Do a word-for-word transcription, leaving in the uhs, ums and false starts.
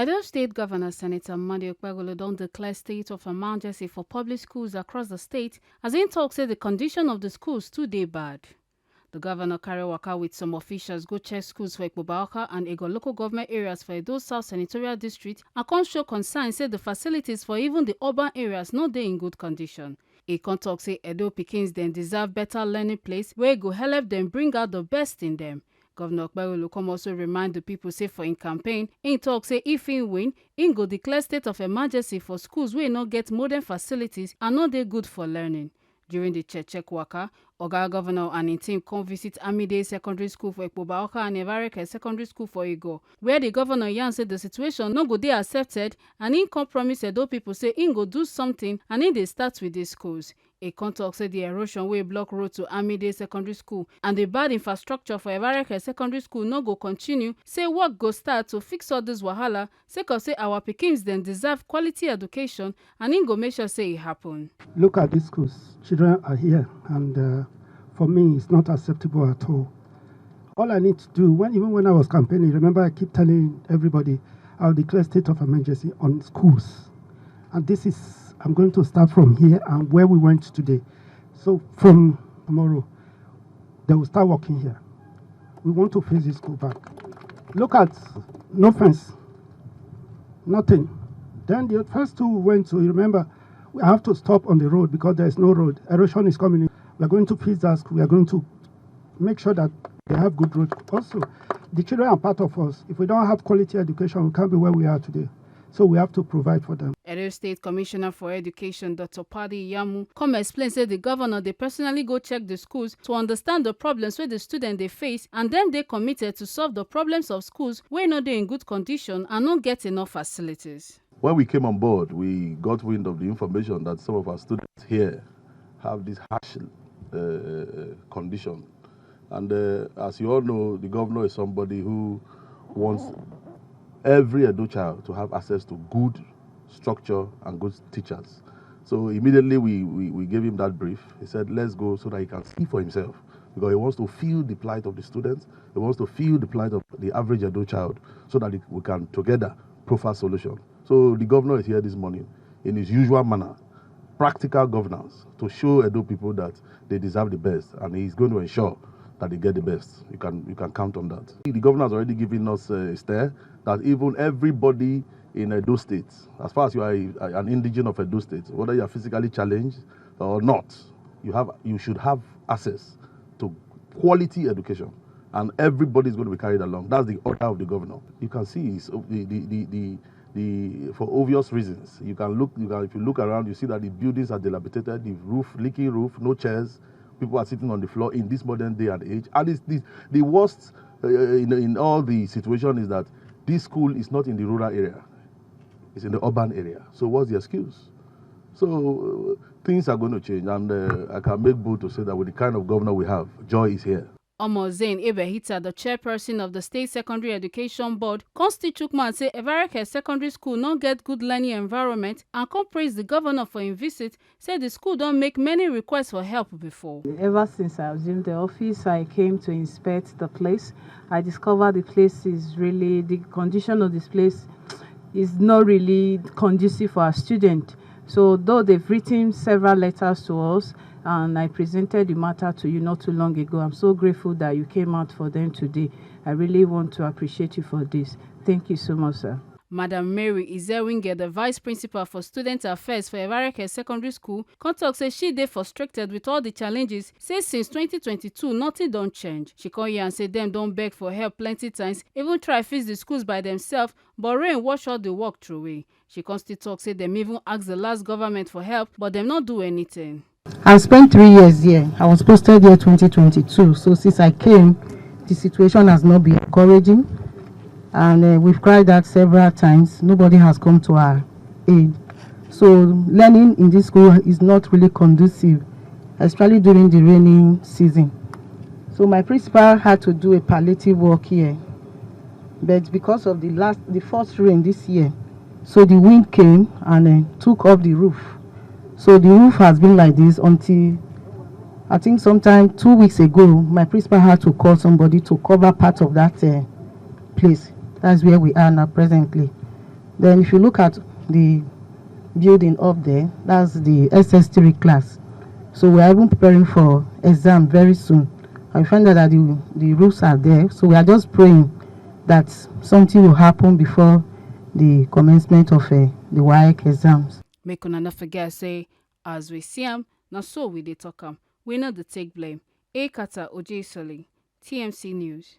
Edo State Governor Senator Monday Okpebholo don declare state of emergency for public schools across the state, as im talk say the condition of the schools too dey bad. The governor carry waka with some officials go check schools for Ikpoba Awka and Ego local government areas for Edo South Senatorial District and come show concern say the facilities for even the urban areas no dey in good condition. E come talk say Edo pikins dem deserve better learning place wey go help dem bring out the best in dem. Governor Okpebholo come also remind the people say for im campaign, im talk say if im win, im go declare state of emergency for schools wey no get modern facilities and no dey good for learning. During the check check waka, Oga Governor and im team come visit Amide Secondary School for Ikpoba Awka and Evareke Secondary School for Igo, where the governor yarn say the situation no go dey accepted, and im come promise Edo people say im go do something and im dey start with these schools. E come talk say the erosion wey block road to Amide Secondary School and the bad infrastructure for Evareke Secondary School no go continue, say work go start to fix all this wahala, sake of say our pikins dem deserve quality education and im go make sure say e happen. Look at these schools. Children are here, and uh, for me, it's not acceptable at all. All I need to do, when, even when I was campaigning, remember I keep telling everybody, I'll declare state of emergency on schools. And this is, I'm going to start from here and where we went today. So from tomorrow, they will start working here. We want to fix this school back. Look at, no fence, nothing. Then the first two we went to, you remember, we have to stop on the road because there is no road. Erosion is coming in. We are going to fix that school. We are going to make sure that they have good road. Also, the children are part of us. If we don't have quality education, we can't be where we are today. So we have to provide for them. Edo State Commissioner for Education, Doctor Paddy Yamu, come explain say the governor dey personally go check the schools to understand the problems wey the students dey face, and dem dey committed to solve the problems of schools wey no dey in good condition and no get enough facilities. When we came on board, we got wind of the information that some of our students here have this harsh uh, condition. And uh, as you all know, the governor is somebody who wants every Edo child to have access to good structure and good teachers. So immediately we, we, we gave him that brief. He said, "Let's go," so that he can see for himself, because he wants to feel the plight of the students. He wants to feel the plight of the average Edo child, so that we can together profile solution. So the governor is here this morning in his usual manner, practical governance, to show Edo people that they deserve the best, and he's going to ensure that they get the best. You can, you can count on that. The governor has already given us a stare that even everybody in Edo State, as far as you are a, an indigenous of Edo State, whether you are physically challenged or not, you have, you should have access to quality education, and everybody is going to be carried along. That's the order of the governor. You can see it's, the, the, the, the, the, for obvious reasons. You can look, you can, if you look around, you see that the buildings are dilapidated, the roof, leaking roof, no chairs. People are sitting on the floor in this modern day and age. And it's the, the worst uh, in, in all the situation is that this school is not in the rural area. It's in the urban area. So what's the excuse? So uh, things are going to change, and uh, I can make bold to say that with the kind of governor we have, joy is here. Omo Zain Ebehita, the chairperson of the State Secondary Education Board, come still chook mouth say Evareke Secondary School no get good learning environment and come praise the governor for im visit, say the school don make many requests for help before. Ever since I assumed the office, I came to inspect the place. I discovered the place is really, the condition of this place is not really conducive for our student. So though they've written several letters to us, and I presented the matter to you not too long ago, I'm so grateful that you came out for them today. I really want to appreciate you for this. Thank you so much, sir. Madam Mary Izewinge, the vice principal for student affairs for Evareke Secondary School, come talk say she dey frustrated with all the challenges, say since twenty twenty-two, nothing don change. She come here and say dem don beg for help plenty times, even try fix the schools by themselves, but rain wash all the work throway. She come still talk say dem even ask the last government for help, but dem no do anything. I spent three years here. I was posted here twenty twenty-two. So since I came, the situation has not been encouraging. And uh, we've cried out several times. Nobody has come to our aid. So learning in this school is not really conducive, especially during the rainy season. So my principal had to do a palliative work here. But because of the last, the first rain this year, so the wind came and uh, took off the roof. So the roof has been like this until, I think, sometime two weeks ago, my principal had to call somebody to cover part of that uh, place. That's where we are now presently. Then if you look at the building up there, that's the S S three class. So we are even preparing for exam very soon. I find out that the, the rules are there. So we are just praying that something will happen before the commencement of uh, the WAEC exams. Make una no forget say, as we see am, na so we dey talk am. We no dey take blame. Ekata Ojesoli, T M C News.